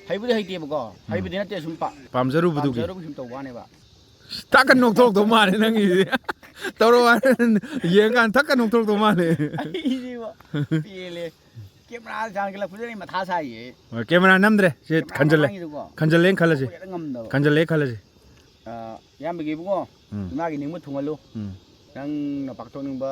ꯍꯩꯕꯨꯗꯤ ꯍꯩꯇꯦꯕꯀꯣ꯫ ꯍꯩꯕꯗꯤ ꯅꯠꯇꯦ, ꯁꯨꯝ ꯄꯥ-, ꯄꯥꯝꯖꯔꯨꯕꯗꯨꯒꯤ꯫ ꯄꯥꯝꯖꯔꯨꯕ ꯁꯨꯝ ꯇꯧꯕ ꯋꯥꯅꯦꯕ꯫ ꯇꯥꯛꯀ ꯅꯣꯛꯊꯣꯛꯇꯧ ꯃꯥꯜꯂꯦ ꯅꯪꯒꯤꯁꯦ꯫ ꯇꯧꯔꯣ ꯍꯥꯏꯔ ꯌꯦꯡꯉꯀꯥꯟꯗ ꯊꯛꯀ ꯅꯣꯛꯊꯣꯛꯇꯧ ꯃꯥꯜꯂꯦ꯫ ꯑꯩꯁꯤꯕꯣ ꯄꯦꯜꯂꯦ꯫ Camera ꯁꯥꯡꯒꯠꯂꯛꯄꯗꯨꯗ ꯑꯩ ꯃꯊꯥ ꯁꯥꯏꯌꯦ꯫ ꯍꯣꯏ, camera ꯅꯝꯗ꯭ꯔꯦ꯫ ꯁꯤ Camera ꯈꯟꯖꯜꯂꯦ꯫ ꯃꯃꯥꯡꯒꯤꯗꯨꯀꯣ꯫ ꯈꯟꯖꯜꯂꯦꯅ ꯈꯜꯂꯁꯤ꯫ ꯍꯦꯛꯇ ꯉꯝꯗꯕ꯫ ꯈꯟꯖꯜꯂꯦ ꯈꯜꯂꯁꯤ꯫ ꯑꯥ, ꯏꯌꯥꯝꯕꯒꯤ ꯏꯕꯨꯡꯉꯣ, ꯎꯝ꯫ ꯏꯃꯥꯒꯤ ꯅꯤꯡꯕ ꯊꯨꯡꯍꯜꯂꯨ꯫ ꯎꯝ꯫ ꯅꯪꯅ ꯄꯥꯛꯊꯣꯛꯅꯤꯡꯕ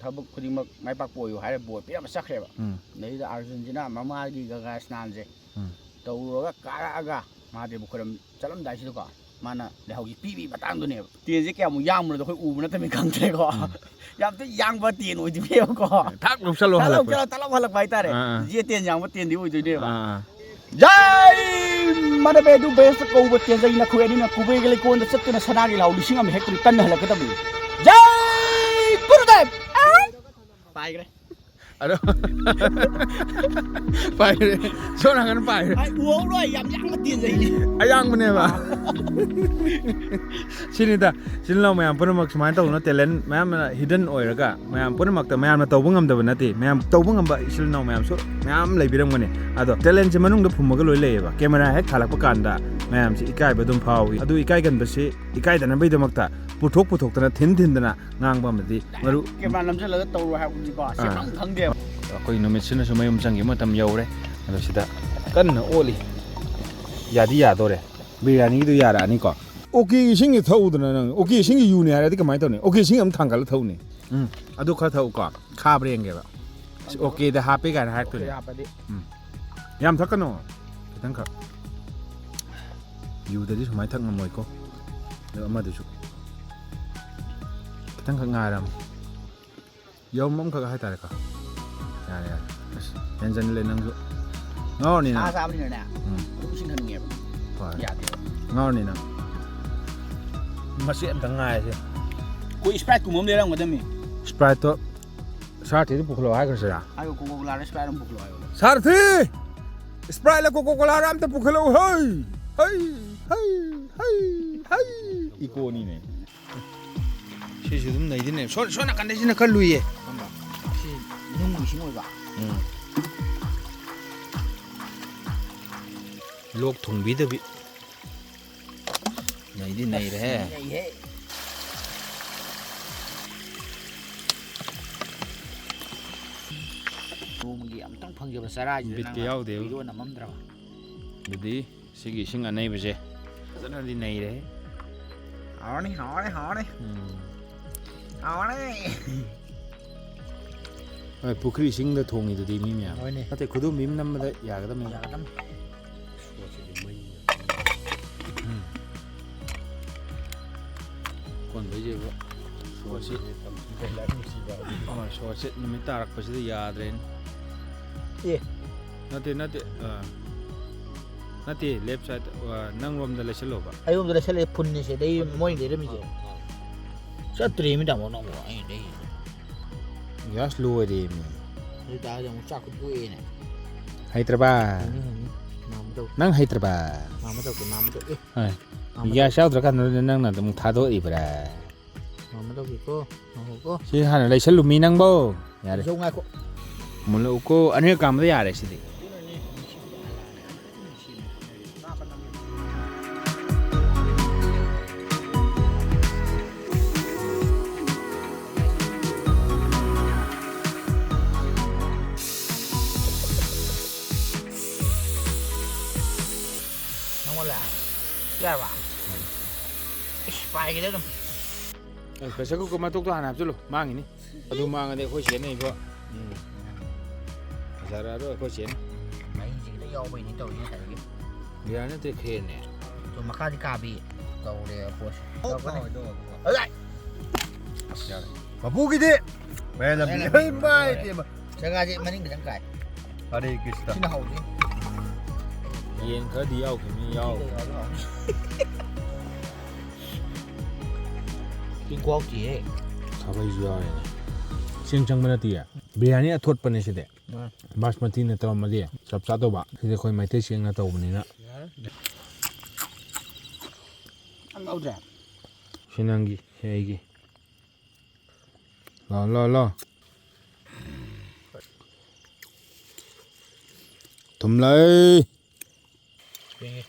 ꯊꯕꯛ ꯈꯨꯗꯤꯡꯃꯛ ꯃꯥꯏ ꯄꯥꯛꯄ ꯑꯣꯏꯌꯨ ꯍꯥꯏꯔ ꯕꯣꯔ ꯄꯤꯔꯝꯃ ꯆꯠꯈ꯭ꯔꯦꯕ꯫ ꯎꯝ꯫ ꯑꯗꯩꯗ ꯑꯥꯔꯖꯨꯟꯁꯤꯅ ꯃꯃꯥꯒꯤ ꯒꯒꯥ ꯁ꯭ꯅꯥꯟꯁꯦ ꯎꯝ꯫ ꯇꯧꯔꯨꯔꯒ ꯀꯥꯔꯛꯑꯒ ꯃꯍꯥꯗꯦꯕ ꯈꯣꯏꯔꯝ ꯆꯠꯂꯝꯗꯥꯏꯁꯤꯗꯀꯣ, ꯃꯥꯅ ꯂꯩꯍꯥꯎꯁꯤ ꯄꯤꯕꯤ ꯃꯇꯥꯡꯗꯨꯅꯦꯕ꯫ ꯇꯦꯟꯁꯦ ꯀꯌꯥꯃꯨꯛ ꯌꯥꯡꯕꯅꯣꯗꯣ ꯑꯩꯈꯣꯏ ꯎꯕ ꯅꯠꯇꯕꯅꯤ ꯈꯪꯗ꯭ꯔꯦꯀꯣ꯫ ꯌꯥꯝ ꯊꯤ ꯌꯥꯡꯕ ꯇꯦꯟ ꯑꯣꯏꯗꯣꯏꯅꯦꯕꯀꯣ꯫ ꯊꯥꯛ ꯂꯧꯁꯜꯂꯣ ꯊꯥꯛ ꯍꯜꯂꯛꯄ꯫ ꯂꯧꯁꯜꯂꯣ, ꯊꯥꯛ ꯂꯧ ꯍꯜꯂꯛꯄ ꯍꯥꯏꯇꯥꯔꯦ꯫ ꯑꯥ, ꯑꯥ꯫ ꯌꯦ ꯇꯦꯟ ꯌꯥꯡꯕ ꯇꯦꯟꯗꯤ ꯑꯣꯏꯗꯣꯏꯅꯦꯕ꯫ ꯑꯥ, ꯑꯥ꯫ ꯖꯥꯏ ꯃꯅꯕꯦꯗꯨ ꯕꯦꯁꯇ ꯀꯧꯕ ꯇꯦꯟꯖꯩ ꯅꯈꯣꯏ ꯑꯅꯤꯅ ꯀꯨꯕꯦꯔꯒꯤ ꯂꯩꯀꯣꯟꯗ ꯆꯠꯇꯨꯅ ꯁꯅꯥꯒꯤ ꯂꯥꯎ ꯂꯤꯁꯤꯡ ꯑꯃ ꯍꯦꯛꯇꯨꯅ ꯀꯟꯅ ꯍꯜꯂꯛꯀꯗꯕꯅꯤ꯫ ꯖꯥꯏ ꯒꯨꯔꯨꯗꯦꯕ! ꯄꯥꯏꯈ꯭ꯔꯦ꯫ ꯑꯗꯣ ꯄꯥꯏꯔꯦ꯫ ꯁꯣꯝ ꯅꯥꯀꯟ ꯄꯥꯏꯔꯦ꯫ ꯑꯩ ꯎꯍꯧꯔꯣꯏ, ꯌꯥꯝ ꯌꯥꯡꯅ ꯇꯦꯟꯖꯩꯅꯤ꯫ ꯑꯌꯥꯡꯕꯅꯦꯕ꯫ ꯁꯤꯅꯤꯗ, ꯏꯆꯤꯜ ꯏꯅꯥꯎ ꯃꯌꯥꯝ ꯄꯨꯝꯅꯃꯛ ꯁꯨꯃꯥꯏꯅ ꯇꯧꯗꯅ talent ꯃꯌꯥꯝ ꯑꯃ hidden ꯑꯣꯏꯔꯒ ꯃꯌꯥꯝ ꯄꯨꯝꯅꯃꯛꯇ, ꯃꯌꯥꯝꯅ ꯇꯧꯕ ꯉꯝꯗꯕ ꯅꯠꯇꯦ, ꯃꯌꯥꯝ ꯇꯧꯕ ꯉꯝꯕ ꯏꯆꯤꯜ ꯏꯅꯥꯎ ꯃꯌꯥꯝꯁꯨ ꯃꯌꯥꯝ ꯂꯩꯕꯤꯔꯝꯒꯅꯤ꯫ ꯑꯗꯣ talentꯁꯦ ꯃꯅꯨꯡꯗ ꯐꯨꯝꯃꯒ ꯂꯣꯏ ꯂꯩꯌꯦꯕ꯫ Camera ꯍꯦꯛ ꯊꯥꯜꯂꯛꯄ ꯀꯥꯟꯗ ꯃꯌꯥꯝꯁꯦ ꯏꯀꯥꯏꯕ ꯑꯗꯨꯝ ꯐꯥꯎꯏ꯫ ꯑꯗꯨ ꯏꯀꯥꯏꯒꯟꯕꯁꯤ ꯏꯀꯥꯏꯗꯅꯕꯒꯤꯗꯃꯛꯇ ꯄꯨꯊꯣꯛ ꯄꯨꯊꯣꯛꯇꯅ, ꯊꯤꯟ ꯊꯤꯟꯗꯅ ꯉꯥꯡꯕ ꯑꯃꯗꯤ ꯃꯔꯨ Camera ꯅꯝꯁꯤꯜꯂꯒ ꯇꯧꯔꯣ ꯍꯥꯏꯕꯗꯤꯀꯣ, ꯁꯦ ꯑꯥ꯫ ꯈꯪ ꯈꯪꯗꯦꯕ꯫ ꯑꯩꯈꯣꯏ ꯅꯨꯃꯤꯠꯁꯤꯅꯁꯨ ꯃꯌꯨꯝ ꯆꯪꯈꯤꯕ ꯃꯇꯝ ꯌꯧꯔꯦ꯫ ꯑꯗꯣ ꯁꯤꯗ ꯀꯟꯅ ꯑꯣꯠꯂꯤ꯫ ꯌꯥꯗꯤ ꯌꯥꯗꯣꯔꯦ꯫ ꯕꯤꯔꯌꯥꯅꯤꯒꯤꯗꯣ ꯌꯥꯔꯛꯑꯅꯤꯀꯣ꯫ ꯑꯣꯀꯦ ꯏꯁꯤꯡꯒꯤ ꯊꯛꯎꯗꯅ ꯅꯪ꯫ ꯑꯣꯀꯦ ꯏꯁꯤꯡꯒꯤ ꯌꯨꯅꯤ ꯍꯥꯏꯔꯗꯤ ꯀꯃꯥꯏꯅ ꯇꯧꯅꯤ? ꯑꯣꯀꯦ ꯏꯁꯤꯡ ꯑꯃ ꯊꯥꯡꯒꯠꯂ ꯊꯛꯎꯅꯦ꯫ ꯎꯝ, ꯑꯗꯨ ꯈꯔ ꯊꯛꯎꯀꯣ꯫ ꯈꯥꯕ꯭ꯔꯥ ꯌꯦꯡꯒꯦꯕ꯫ ꯑꯁ, ꯑꯣꯀꯦꯗ ꯍꯥꯞꯄꯦ ꯀꯥꯏꯅ ꯍꯥꯏꯔꯛꯇꯣꯏꯅꯦ꯫ ꯑꯣꯀꯦ ꯍꯥꯞꯄꯗꯤ꯫ ꯎꯝ꯫ ꯌꯥꯝ ꯊꯛꯀꯅꯣ꯫ ꯈꯤꯇꯪꯈꯛ꯫ ꯌꯨꯗꯗꯤ ꯁꯨꯃꯥꯏꯅ ꯊꯛ ꯉꯝꯃꯣꯏꯀꯣ꯫ ꯑꯗꯣ ꯑꯃꯗꯨꯁꯨ ꯈꯤꯇꯪꯈꯛ ꯉꯥꯏꯔꯝ꯫ ꯌꯥꯎꯔꯝ ꯑꯃꯈꯛ ꯍꯥꯏꯇꯥꯔꯦꯀꯣ꯫ ꯌꯥꯔꯦ, ꯌꯥꯔꯦ꯫ ꯑꯁ, ꯍꯦꯟꯖꯜꯂꯦ ꯅꯪꯁꯨ꯫ ꯉꯥꯎꯔꯅꯤ ꯁꯥ ꯅꯪ꯫ ꯆꯥꯕꯅꯤꯅꯅꯦ, ꯎꯝ꯫ ꯑꯗꯨꯝ ꯏꯁꯤꯡ ꯊꯛꯅꯤꯡꯉꯦꯕ꯫ ꯍꯣꯏ꯫ ꯌꯥꯗꯦꯕ꯫ ꯉꯥꯎꯔꯅꯤ ꯅꯪ꯫ ꯃꯆꯦꯠ ꯑꯝꯇꯪ ꯉꯥꯏꯔꯁꯦ꯫ ꯑꯩꯈꯣꯏ Sprite ꯀꯨꯝꯕ ꯑꯃ ꯂꯩꯔꯝꯒꯗꯕꯅꯤ꯫ Sprite ꯇꯣ ꯁꯥꯔꯊꯤꯗ ꯄꯨꯈꯠꯂꯛꯑꯣ ꯍꯥꯏꯈ꯭ꯔꯁꯤꯔꯥ? ꯍꯥꯏꯌꯣ, Coca Cola ꯔ Sprite ꯑꯃ ꯄꯨꯈꯠꯂꯛꯑꯣ ꯍꯥꯏꯌꯣ꯫ ꯁꯥꯔꯊꯤ! Sprite ꯂ Coca Cola ꯔ ꯑꯝꯇ ꯄꯨꯈꯠꯂꯛꯑꯣ, ꯍꯩ! ꯍꯩ! ꯍꯩ! ꯍꯩ! ꯍꯩ! ꯏꯀꯣꯅꯤꯅꯦ꯫ ꯁꯤꯁꯨ ꯑꯗꯨꯝ ꯅꯩꯗꯤ ꯅꯩ꯫ ꯁꯣ-, ꯁꯣꯝ ꯅꯥꯀꯟꯗꯩꯁꯤꯅ ꯈꯔ ꯂꯨꯏꯌꯦ꯫ ꯀꯔꯝꯕ? ꯁꯤ ꯅꯨꯡ ꯏꯁꯤꯡ ꯑꯣꯏꯕ? ꯎꯝ꯫ ꯂꯣꯛ ꯊꯨꯡꯕꯤꯗꯕꯤ꯫ ꯅꯩꯗꯤ ꯅꯩꯔꯦꯍꯦ꯫ ꯅꯩꯍꯦ꯫ ꯅꯣꯡꯃꯒꯤ ꯑꯝꯇꯪ ꯐꯪꯖꯕ ꯆꯔꯥꯁꯤꯗ ꯕꯤꯠꯀ ꯅꯪꯅ ꯌꯥꯎꯗꯦꯕ꯫ ꯚꯤꯗꯤꯑꯣ ꯅꯝꯃꯝꯗ꯭ꯔꯕ? ꯑꯗꯨꯗꯤ ꯁꯤꯒꯤ ꯏꯁꯤꯡ ꯑꯅꯩꯕꯁꯦ ꯐꯖꯅꯗꯤ ꯅꯩꯔꯦ꯫ ꯍꯥꯎꯔꯅꯤ, ꯍꯥꯎꯔꯅꯤ, ꯍꯥꯎꯔꯅꯤ꯫ ꯎꯝ꯫ ꯍꯥꯎꯔꯅꯤ꯫ ꯍꯣꯏ, ꯄꯨꯈ꯭ꯔꯤ ꯏꯁꯤꯡꯗ ꯊꯣꯡꯉꯤꯗꯨꯗꯤ ꯃꯤ ꯃꯌꯥꯝ꯫ ꯍꯣꯏꯅꯦ꯫ ꯅꯠꯇꯦ, ꯈꯨꯗꯣꯝꯕꯤ ꯑꯃ ꯅꯝꯕꯗ ꯌꯥꯒꯗꯕꯅꯤ꯫ ꯌꯥꯒꯗꯕꯅꯤ꯫ ꯁꯣꯠꯁꯤꯗꯤ ꯃꯩꯅꯤ꯫ ꯎꯝ꯫ ꯀꯣꯟꯕꯩꯁꯦꯕꯨ ꯁꯣꯠꯁꯤ꯫ ꯁꯣꯠꯁꯤ ꯅꯨꯃꯤꯠ ꯇꯥꯔꯛꯄꯁꯤꯗ ꯌꯥꯗ꯭ꯔꯦꯅꯦ꯫ ꯑꯦ꯫ ꯅꯠꯇꯦ, ꯅꯠꯇꯦ꯫ ꯑꯥ꯫ ꯅꯠꯇꯦ, left side, ꯑꯥ, ꯅꯪ ꯔꯣꯝꯗ ꯂꯩꯁꯜꯂꯣꯕ꯫ ꯑꯩꯔꯣꯝꯗ ꯂꯩꯁꯜꯂꯛꯑꯦ, ꯐꯨꯟꯅꯤꯁꯦ, ꯑꯗꯩ ꯃꯣꯏꯅ ꯂꯩꯔꯝꯃꯤꯁꯦ꯫ ꯑꯥ, ꯑꯥ꯫ ꯆꯠꯇ꯭ꯔꯦꯃꯤ ꯇꯥꯃꯣ ꯅꯪꯕꯨ, ꯑꯩꯅ ꯂꯩꯔꯤꯁꯦ꯫ Gas ꯂꯣꯏꯔꯦꯃꯤ꯫ ꯑꯗꯨ ꯇꯥꯔꯗꯤ ꯑꯃꯨꯛ ꯆꯥꯛ ꯈꯨꯠ ꯇꯣꯛꯑꯦꯅꯦ꯫ ꯍꯩꯇ꯭ꯔꯕ? ꯍꯩꯅꯤ, ꯍꯩꯅꯤ꯫ ꯅꯥꯝꯃ ꯇꯧ-, ꯅꯪ ꯍꯩꯇ꯭ꯔꯕ? ꯅꯥꯝꯃ ꯇꯧꯗꯦ, ꯅꯥꯝꯃ ꯇꯧ-, ꯑꯦ꯫ ꯍꯣꯏ꯫ ꯅꯥꯝꯃ ꯇꯧ-, gas ꯌꯥꯎꯗ꯭ꯔꯀꯥꯟꯗ ꯅꯪꯅ ꯑꯗꯨꯝ ꯊꯥꯗꯣꯛꯏꯕ꯭ꯔꯥ? ꯅꯥꯝꯃ ꯇꯧꯒꯦꯀꯣ, ꯉꯥꯏꯈꯣꯀꯣ꯫ ꯁꯤ ꯍꯥꯟꯅ ꯂꯩꯁꯜꯂꯨ ꯃꯤ ꯅꯪꯕꯣ꯫ ꯌꯥꯔꯦ꯫ ꯏꯁꯧ ꯉꯥꯏꯈꯣ꯫ ꯃꯨꯜꯂꯛꯎꯀꯣ, ꯑꯅꯤꯔꯛ ꯀꯥꯝꯕꯗ ꯌꯥꯔꯦ ꯁꯤꯗꯤ꯫ ꯌꯥꯔꯕ? ꯏꯁ, ꯄꯥꯏꯒꯦꯗ ꯑꯗꯨꯝ꯫ ꯑꯦ, pressure cooker ꯃꯇꯣꯛꯇꯣ ꯍꯥꯟꯅ ꯍꯥꯞꯆꯤꯜꯂꯨ, ꯃꯥꯡꯉꯤꯅꯤ꯫ ꯑꯗꯨ ꯃꯥꯡꯉꯗꯤ ꯑꯩꯈꯣꯏ ꯆꯦꯅ ꯏꯕꯣ꯫ ꯎꯝ꯫ ꯐꯖꯔꯛꯑꯔꯣꯏ ꯑꯩꯈꯣꯏ ꯆꯦꯅ꯫ ꯃꯍꯤꯁꯦ ꯈꯤꯇꯪ ꯌꯥꯎꯕꯩꯅꯤ ꯇꯧꯔꯤ ꯉꯁꯥꯏꯒꯤ꯫ ꯕꯤꯌꯥ ꯅꯠꯇꯦ, ꯈꯦꯔꯅꯦ꯫ ꯇꯣ ꯃꯈꯥꯗꯤ ꯀꯥꯕꯤ ꯇꯧꯔꯦ ꯄꯣꯠꯁꯦ꯫ ꯇꯧꯔꯛꯀꯅꯤ꯫ ꯑꯗꯥꯏ! ꯑꯁ, ꯌꯥꯔꯦ꯫ ꯃꯄꯨꯒꯤꯗꯤ! ꯃꯌꯥꯏ ꯂꯝꯕꯤ꯫ ꯃꯌꯥꯏ ꯂꯝꯕꯤ꯫ ꯍꯩ, ꯃꯥꯏ ꯄꯦꯝꯃ꯫ ꯖꯒꯥꯁꯦ ꯃꯅꯤꯡ ꯈꯤꯇꯪ ꯀꯥꯏ꯫ ꯍꯔꯦ ꯀ꯭ꯔꯤꯁꯅ꯫ ꯁꯤꯅ ꯍꯧꯗꯣꯏꯅꯤ꯫ ꯌꯦꯟ ꯈꯔꯗꯤ ꯌꯥꯎꯈꯤꯕꯅꯤ, ꯌꯥꯎ꯫ ꯁꯤꯗ ꯌꯥꯎꯔꯗꯤ ꯍꯥꯎꯅꯤ꯫ ꯆꯤꯡ ꯈꯨꯍꯥꯎ ꯊꯤꯍꯦ꯫ ꯈꯥꯕꯩꯁꯨ ꯌꯥꯎꯔꯦꯅꯦ꯫ ꯆꯦꯡ ꯆꯪꯕ ꯅꯠꯇꯤꯌꯦ꯫ ꯕꯤꯔꯌꯥꯅꯤ ꯑꯊꯣꯠꯄꯅꯦ ꯁꯤꯗꯤ꯫ ꯎꯝ꯫ ꯕꯥꯁꯃꯇꯤꯅ ꯇꯧꯔꯝꯃꯗꯤ ꯆꯞ ꯆꯥꯗꯧꯕ꯫ ꯁꯤꯗꯤ ꯑꯩꯈꯣꯏ ꯃꯩꯇꯩ ꯆꯦꯡꯅ ꯇꯧꯕꯅꯤꯅ꯫ ꯌꯥꯔꯦ꯫ ꯌꯥꯝ ꯌꯥꯎꯗ꯭ꯔꯦ? ꯁꯤ ꯅꯪꯒꯤ, ꯁꯤ ꯑꯩꯒꯤ꯫ ꯂꯥꯎ, ꯂꯥꯎ, ꯂꯥꯎ꯫ ꯊꯨꯝ ꯂꯩ꯫ ꯁꯦꯡꯉꯦ꯫